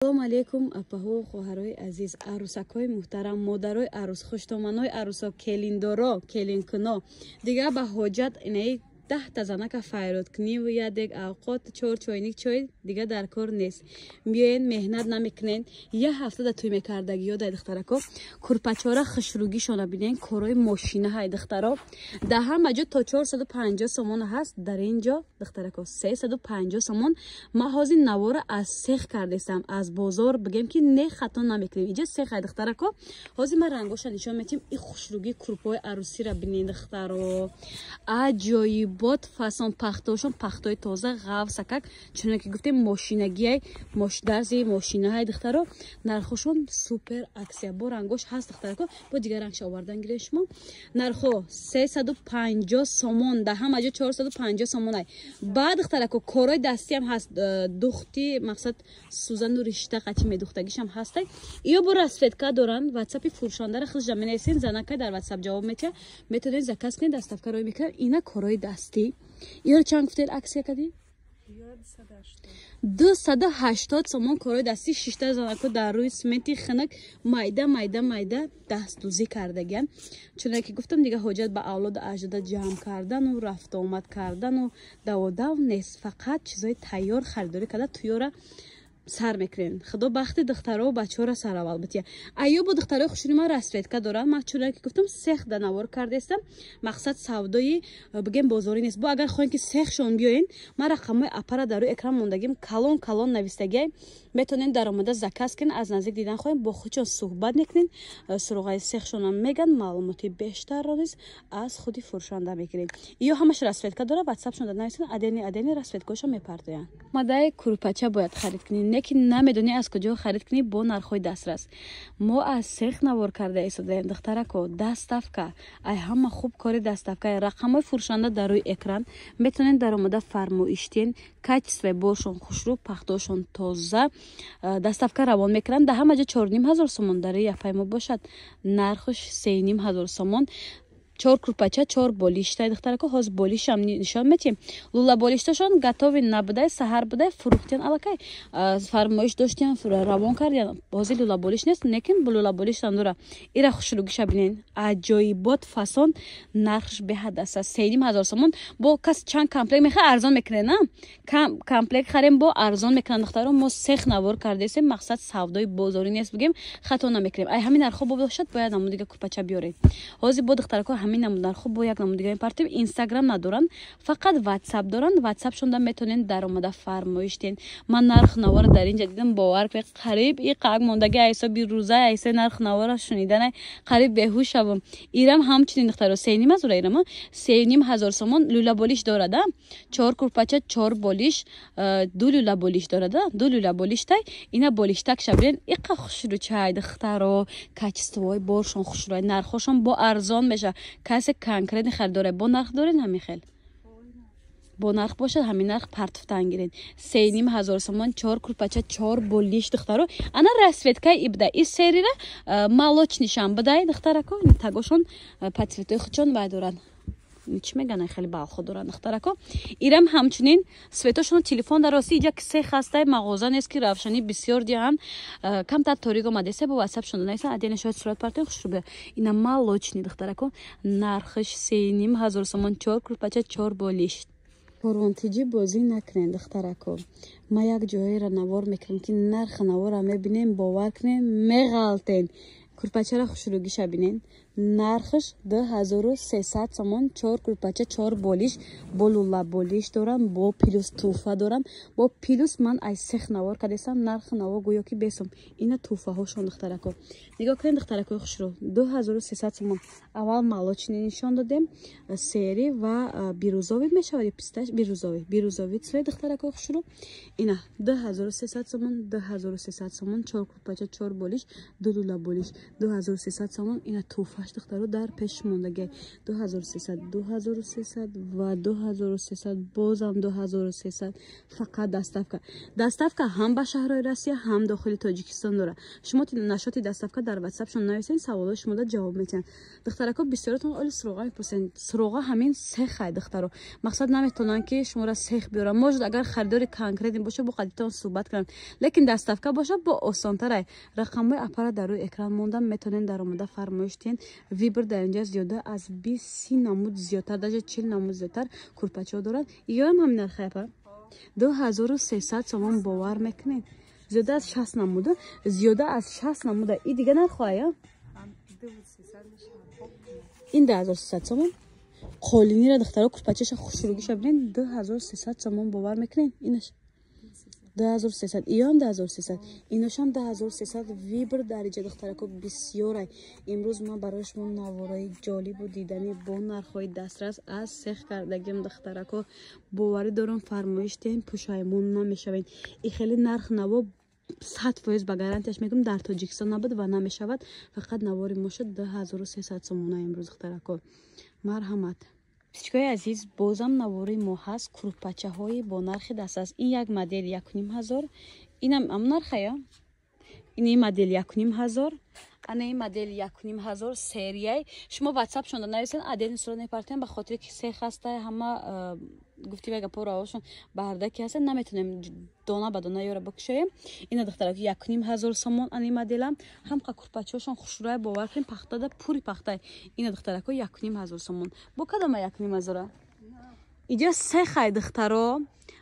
Салому алейкум, апаҳо, хоҳарои азиз, арӯсакҳои муҳтарам, модарои арӯс, хуштоманои арӯсо, келиндоро, келинкуно. Дигар ба ҳоҷат инаи 10-та занака файродкуниву ядек авқот, чор чойник чой дига дар кор нест. Биёен, меҳнат намекунен. Як ҳафта да тӯй мекардагиё дай, духтарако. Курпачора хушругишона бинен, корои мошина ҳай, духтаро. Дар ҳама ҷо то 450 сомон ҳаст, дар ин ҷо, духтарако, 350 сомон. Ман ҳозир навора аз сех кардестам, аз бозор бигем ки не, хато намекунем. Иҷа сех ҳай, духтарако. Ҳозир ман рангоша нишон метиҳам. И хушругии курпаҳои арӯсиро бинен, духтаро. Аҷоиб бод фасон, пахтошон пахтои тоза, ғавсакак, чуноне ки гуфтем, мошинагиай, дарзи мошинаҳай, духтаро. Нархошон супер акция, бо рангош ҳаст, духтарако, бо дигар рангша овардан гирем шумо. Нархо 350 сомон, дар ҳама ҷо 450 сомонай. Баъд, духтарако, корои дастиам ҳаст, духти, мақсад, сӯзану ришта қати медухтагишам ҳастай. Иё бо расцветка доранд. Ватсапи фурӯшандара худша менависен, занакай дар ватсап ҷавоб метиҳад, метавонед заказ кунед, доставка роӣ мекунад. Ина корои дастӣ. Иёро чанд гуфтед, акция кардӣ? 280 сомон корои дастӣ. Шишта занако дар рӯи сименти хинак майда майда майда дастдӯзӣ кардагиан. Чуне ки гуфтам, дига ҳоҷат ба авлоду аҷдода ҷамъ кардану рафтуомад кардану даводав нест, фақат чизои тайёр харидорӣ карда туёра сар мекунем. Худо бахти духтаро, бачаҳоро сараввал бития. Айё бо духтарои хушрӯи ман расцветка дорам. Ман, чуне ки гуфтам, сех да навор кардестам, мақсад савдои, бигем, бозорӣ нест. Бо агар хоҳем ки сехшон биёен, ман рақамҳои апара дар рӯи экран мондагим, калон калон навистагиай, метавонем даромада заказ кунен, аз наздик дидан хоҳем, бо худшон суҳбат мекунен, суроғаи сехшонам меган, маълумоти бештарро низ аз худи фурӯшанда мегирем. Иё ҳамаш расцветка дора. Ватсапшон да нависен, отдельный отдельный расцветкаҳошо мепартоянд. Мадаи курпача бояд харид кунем, не ки намедонӣ аз куҷо харид кунӣ бо нархҳои дастрас. Мо аз сех навор карда истодаем, духтарако. Доставка ай ҳама хуб кори доставка. Рақамҳои фурӯшанда дар рӯи экран, метавонед даромада фармоиш диҳен. Качествои боршон хушрӯ, пахтошон тоза, доставка равон мекунанд. Дар ҳама ҷо 4500 сомон, дар яфаи мо бошад нархш 3500 сомон. Чор курпача, чор болишта, духтарако. Ҳозир болишам нишон метиҳем. Лула болишташон готовый набудай, саҳар будай, фурӯхтиян аллакай, фармоиш доштиян, равон кардиян. Ҳозир лула болиш нест, лекин лула болиштам дора. Ира хушругиша бинен, аҷоибот фасон, нархш беҳад аст, 3500 сомон. Бо кас чанд комплект мехоҳ, арзон мекунед, на комплект харем, бо арзон мекунанд. Духтаро, мо сех навор кардесем, мақсад савдои бозорӣ нест, бигем, хато намекунем. Ай ҳамин нархҳо бошад, бояд намуд дига курпача биёред. Ҳозир бо, духтарако, ҳамин намуд нархҳо бо як намуд дига мепартем. Инстаграм надоранд, фақат ватсап доранд. Ватсапшонда метавонед даромада фармоиш диҳед. Ман нарх навора дар инҷа дидам, бовар кунед, қариб и қак мондаги ҳисоби рӯза ҳисоби нарх навора шуниданай қариб беҳуш шавам. Ирам ҳамчунин, духтаро, 3500, ирама 3500 сомон. Люла болиш дорада, чор курпача, чор болиш, ду люла болиш дорада, ду люла болиштай. Ина болиштак шабирен, иқа хушрӯчай, духтаро, качествои боршон хушрӯай, нархҳошон бо арзон мешавад. Касе конкретный харидоре, бо нарх доред, ҳамин хел бо нарх бошад, ҳамин нарх партуфтан гиред. 3500 сомон, чор курпача, чор болиш, духтаро. Ана расцветкаи и буда, и серира молочныйшам будай, духтарако. Тагошон по цветои худшон вай доранд, чӣ меган, хеле балхо доранд, духтарако. Ирам ҳамчунин светошоно телефон дар рости иҷа се хастай мағоза нест ки равшанӣ бисёр диҳанд, камтар торик омадеса. Бо ватсапшон нависан, отдельно шояд сурат партои хушрӯ бия. Ина молочный, духтарако, нархаш 3500 сомон, чор курпача, чор болиш. Корвонтиҷӣ бозӣ накунед, духтарако. Ма як ҷоеро навор мекунам ки нархи навора мебинем, бовар кунем, меғалтен. Курпачаро хушрӯгиша бинен, нархаш 2300 сомон, чор курпача, чор болиш, бо лула болиш дорам, бо плюс туҳфа дорам, бо плюс. Ман ай сех навор кардесам, нархи наво гӯё ки бесум. Ина туҳфаҳошон, духтарако, нигоҳ кунед, духтаракои хушрӯ, 2300 сомон. Аввал молочный нишон додем, серый ва бирюзовый мешавад, писташ бирюзовый, бирюзовый цвет, духтаракои хушрӯ. Ина 2300 сомон, 2300 сомон, чор курпача, чор болиш, ду лула болиш, 2300 сомон. Ина туҳфа. Тӯҳфаш, духтаро, дар пеш мондагӣ: 2300, 2300 ва 2300, бозам 2300. Фақат доставка. Доставка ҳам ба шаҳрҳои Россия, ҳам дохили Тоҷикистон дорад. Шумо насчёти доставка дар ватсапшон нависен, саволҳои шумода ҷавоб метиҳанд. Духтарако, бисёротон оли суроға мепурсен. Суроға ҳамин сехай, духтаро. Мақсад, наметавонанд, ки шуморо сех биёранд. Может, агар харидори конкретный боша, бо қадитон суҳбат кунанд, лекин доставка боша, бо осонтарай. Рақамҳои аппарат дар рӯи экран мондам, метавонед даромада фармоиш диҳед. Выбор дар инҷа зиёда аз 20-30 намуд зиёдтар, даже 40 намуд зиёдтар курпачаҳо доранд. Иёам ҳамин нархай, апа, 2300 сомон. Бовар мекунед, зиёда аз 60 намуда, зиёда аз 60 намуда. И дига нархоая? Ин 2300 сомон. Қолинира, духтаро, курпачаша хушругиша бинед, 2300 сомон. Бовар мекунед, инаш 2300, иёам 2300, иношам 2300. Выбор дар иҷа, духтарако, бисёрай. Имрӯз ман барои шумо навораи ҷолибу диданӣ бо нархҳои дастрас аз сех кардагим. Духтарако, боварӣ дорам, фармоиш диҳем, пушаймон намешавед. И хеле нарх наво, 100% ба гарантияш мегӯм, дар Тоҷикистон набуд ва намешавад. Фақат навори мо шуд. 2300 сомона имрӯз, духтарако, марҳамат. Птичкои азиз, бозам навори мо ҳаст, курпачаҳои бо нархи дастрас. Ин як модел 1500. Инам ам нархая? Ин модел 1500, ана ин модел 1500 серияй. Шумо ватсапшонда нависен, отдельный сурат мепартем, ба хотире ки сех ҳаста, ҳама гуфти вай гапо равошон бардаки ҳаста, наметонем дона ба дона ёра бикушоем. Ина, духтарак, 1500 сомон. Ани моделам ҳамқа курпачаҳошон хушрӯя, бовар кунем, пахтада пури пахтай. Ина, духтарако, 1500 сомон. Бо кадома 1500-а? Иҷа сехай, духтаро.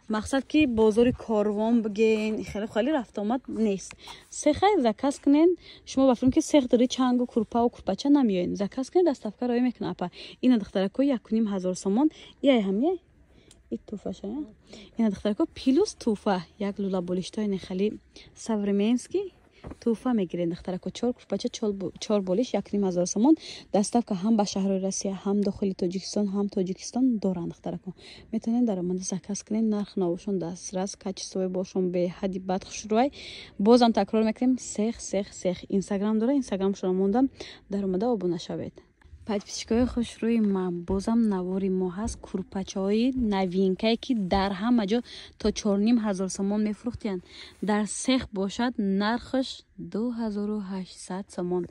Мақсад, ки бозори Корвон биген, хеле хеле рафтуомад нест. Сехай, заказ кунен. Шумо ба филм ки сех дори, чангу курпаву курпача намеоен. Заказ кунен, доставка роӣ мекунад апа. Ина, духтарако, 1500 сомон. Ияй ҳамяй и туфаша. Ина, духтарако, плюс туфа, як лула болиштои нехали современский туфа мегирен. Духтарако, чор курпача, чор болиш, 1500 сомон. Доставка ҳам ба шаҳрҳои Россия, ҳам дохили Тоҷикистон, ҳам Тоҷикистон доранд. Духтарако, метавонед даромада заказ кунед. Нарх навошон дастрас, качествои бошон беҳадди бад хушрӯай. Бозам такрор мекунем: сех, сех, сех. Инстаграм дора, инстаграмшонро мондам, даромада обуна шавед. Подписчикои хушрӯи ма, бозам навори мо ҳаст, курпачаҳои новинкае, ки дар ҳама ҷо то 4500 сомон мефурӯхтиянд, дар сех бошад нархаш 2800 сомон.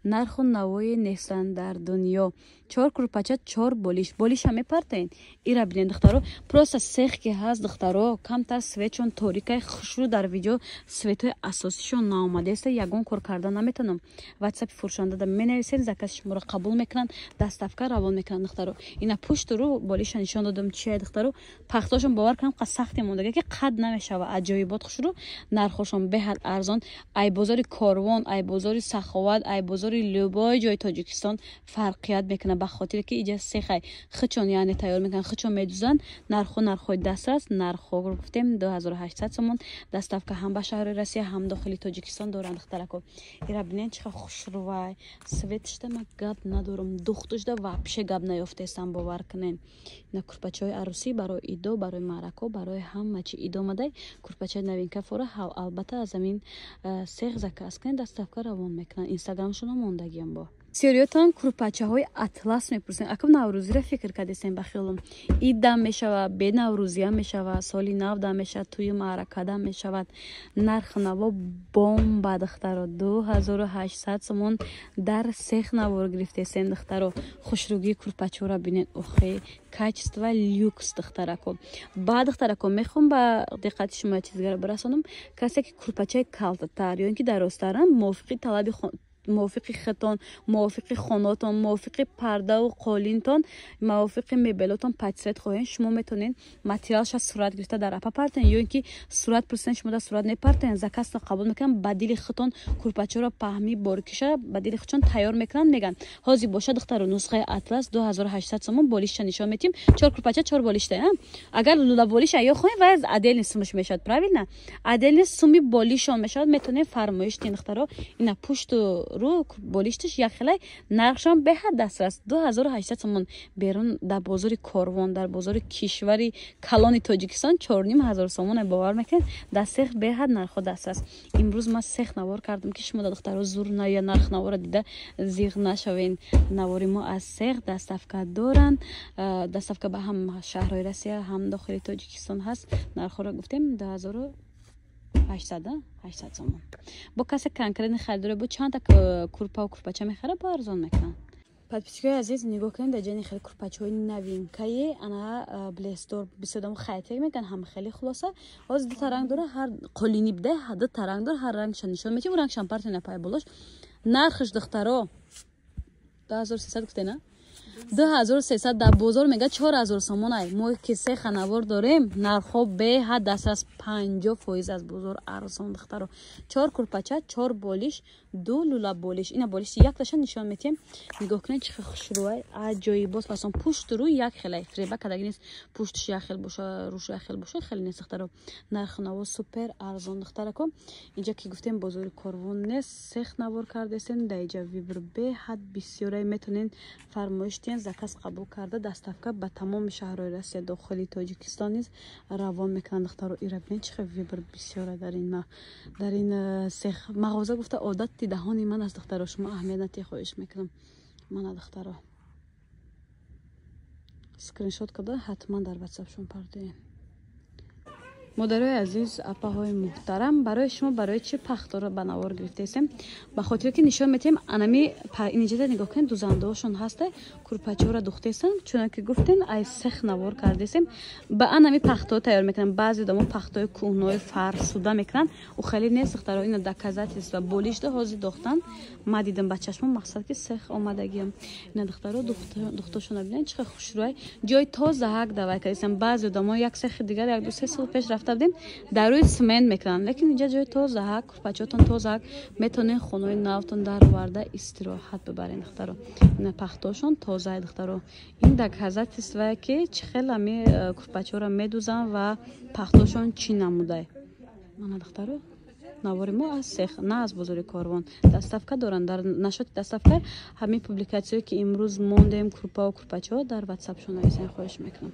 Нарху навое нестанд дар дунё. Чор курпача, чор болиш. Болиша мепартоен. Ира бинед, духтаро, просто сех ки ҳаст, духтаро, камтар светшон торикай, хушрӯ дар видео светҳои асосишон наомадааста, ягон кор карда наметавонам. Ватсапи фурӯшандада менависед, закази шуморо қабул мекунанд, доставка равон мекунанд. Духтаро, ина пушту рӯ болиша нишон додам. Чия, духтаро, пахтошон, бовар кунам, қа сахте мондага, ки қад намешава. Аҷоибот хушрӯ, нархошон беҳад арзон. Ай бозори Корвон, ай бозори Саховат, ай бозори любой ҷои Тоҷикистон фарқият мекунад, ба хотире ки иҷа сехай, хичон яъне тайёр мекунанд, хичон медузанд. Нархо нархҳои дастрас. Нархҳо гуфтем, 2800 сомон. Доставка ҳам ба шаҳри Россия, ҳам дохили Тоҷикистон доранд. Духтарако, ира бинед, чӣ қадр хушрӯвай. Светишда ма гап надорам, духтушда вообще гап наёфтаестам, бовар кунед. Ина курпачаҳои арӯсӣ, барои идо, барои маърако, барои ҳама чи идомадай курпачаи новинка фора. Албатта, аз ҳамин сех заказ кунед, доставка равон мекунанд. Инстаграмшоно мондагиам. Бо бисёриётон курпачаҳои атлас мепурсем. Акам наврӯзиро фикр кардесем, ба хиёлам идам мешавад, бенаврӯзиам мешавад, соли нав дам мешавад, тӯи маъракадам мешавад. Нарх наво бомба, духтаро, 2800 сомон дар сех навор гирифтесем. Духтаро, хушрӯгии курпачаҳоро бинед. Охе, качество люкс, духтарако. Ба духтарако, мехоҳам ба диққати шумо як чизгаро бирасонам: касе ки курпачаи калтатар ё ин ки дарозтарам, мувофиқи талаби, мувофиқи хитон, мувофиқи хонотон, мувофиқи пардаву қолинтон, мувофиқи мебелотон под цвет хоҳем, шумо метавонед материалша сурат гирифта дар апа партоен ё ин ки сурат пурсен, шумо дар сурат мепартоен, заказро қабул мекунанд, ба дили хитон курпачаро паҳми борикиша ба дили худшон тайёр мекунанд, мегӯянд. Ҳозир боша, духтаро, нусхаи атлас 2800 сомон. Болишша нишон метиҳем: чор курпача, чор болишта. Агар лула болиша ё хоҳем, вай отдельный сумаш мешавад, правильно, отдельный суми болишон мешавад. Метавонем фармоиш диҳем, духтаро. Ина пушту рӯ болишташ як хелай, нархшон беҳад дастрас, 2800 сомон. Берун дар бозори Корвон, дар бозори кишвари калони Тоҷикистон 4500 сомоне, бовар мекунед? Дар сех беҳад нархҳо дастрас. Имрӯз ман сех навор кардам, ки шумо, духтаро, зур ная нарх навора дида зиғ нашавен. Навори мо аз сех, доставка доранд, доставка ба ҳам шаҳрҳои Россия, ҳам дохили Тоҷикистон ҳаст. Нархҳоро гуфтем, 2800, 800 сомон. Бо касе конкретный харидоре бо чандта курпаву курпача мехара, бо арзон мекунанд. Подписчикои азиз, нигоҳ кунед, дар ҷани хеле курпачаҳои новинкае, ана блестдор. Бисёр хайтек мекунанд, ҳам хеле хулоса. Ҳозир дута ранг дора, ҳар қолини буда, дута ранг дора, ҳар рангша нишон метиҳем. Рангшам партена пай болош. Нархш, духтаро, 2300 гуфтена, 2300. Дар бозор мега 4000 сомонай. Мо ки се ханавор дорем, нархҳо беҳад дастрас, 50% аз бозор арзон, духтаро. Чор курпача, чор болиш, ду лула болиш. Ина болиши якташа нишон метиҳем, нигоҳ кунед, чӣ хел хушрӯай, аҷоиб. Боз фасон пушту рӯй як хелай, фреба кадаги нест, пуштуш як хел боша, рӯш як хел боша, хеле нест, духтаро. Нарху наво супер арзон, духтарако. Инҷа ки гуфтем, бозори Корвон нест, сех навор кардесем. Дар иҷа выбор беҳад бисёрай, метонен фармоиш диҳен, заказ қабул карда, доставка ба тамоми шаҳрҳои Россия, дохили Тоҷикистон низ равон мекунанд. Духтаро, ира бинед, чӣ хел выбор бисёра дар ин сех. Мағоза гуфта одати даҳони ман аст, духтаро, шумо аҳамият натиҳ, хоҳиш мекунам. Мана, духтаро, скриншот карда, ҳатман дар ватсапшон пардоем. Модарои азиз, апаҳои муҳтарам, барои шумо барои чӣ пахторо ба навор гирифтаистем? Ба хотире ки нишон метиҳем. Анами инҷада нигоҳ кунед, дузандаҳошон ҳаста, курпачаҳоро духтаистанд. Чунон ки гуфтем, ай сех навор кардастем. Ба анами пахтаҳо тайёр мекунанд. Баъзе одамо пахтаҳои кӯҳнои фарсуда мекунанд, ӯ хеле нест, духтаро. Ина доказательство, болишта ҳозир дохтан, ма дидам ба чашмон, мақсад ки сех омадагиам. Ина, духтаро, духтошона бинед, чӣ хел хушрӯай, ҷои тозаҳак давай кардастем. Баъзе одамо як сехи дигар як ду се сол пеш рафта будем, дар рӯи смент мекунанд, лекин инҷа ҷои тозаҳак, курпачаотон тозаҳак, метавонед хонаи навтон дароварда истироҳат бибаред, духтаро. Ина пахтошон тозаи, духтаро. Ин доказательствое ки чӣ хел ами курпачаҳоро медузанд ва пахтошон чӣ намудай. Мана, духтаро, навори мо аз сех, на аз бозори Корвон. Доставка доранд. Дар нашоти доставка ҳамин публикатсияе ки имрӯз мондем, курпаву курпачаҳо, дар ватсапшон нависен, хоҳиш мекунам.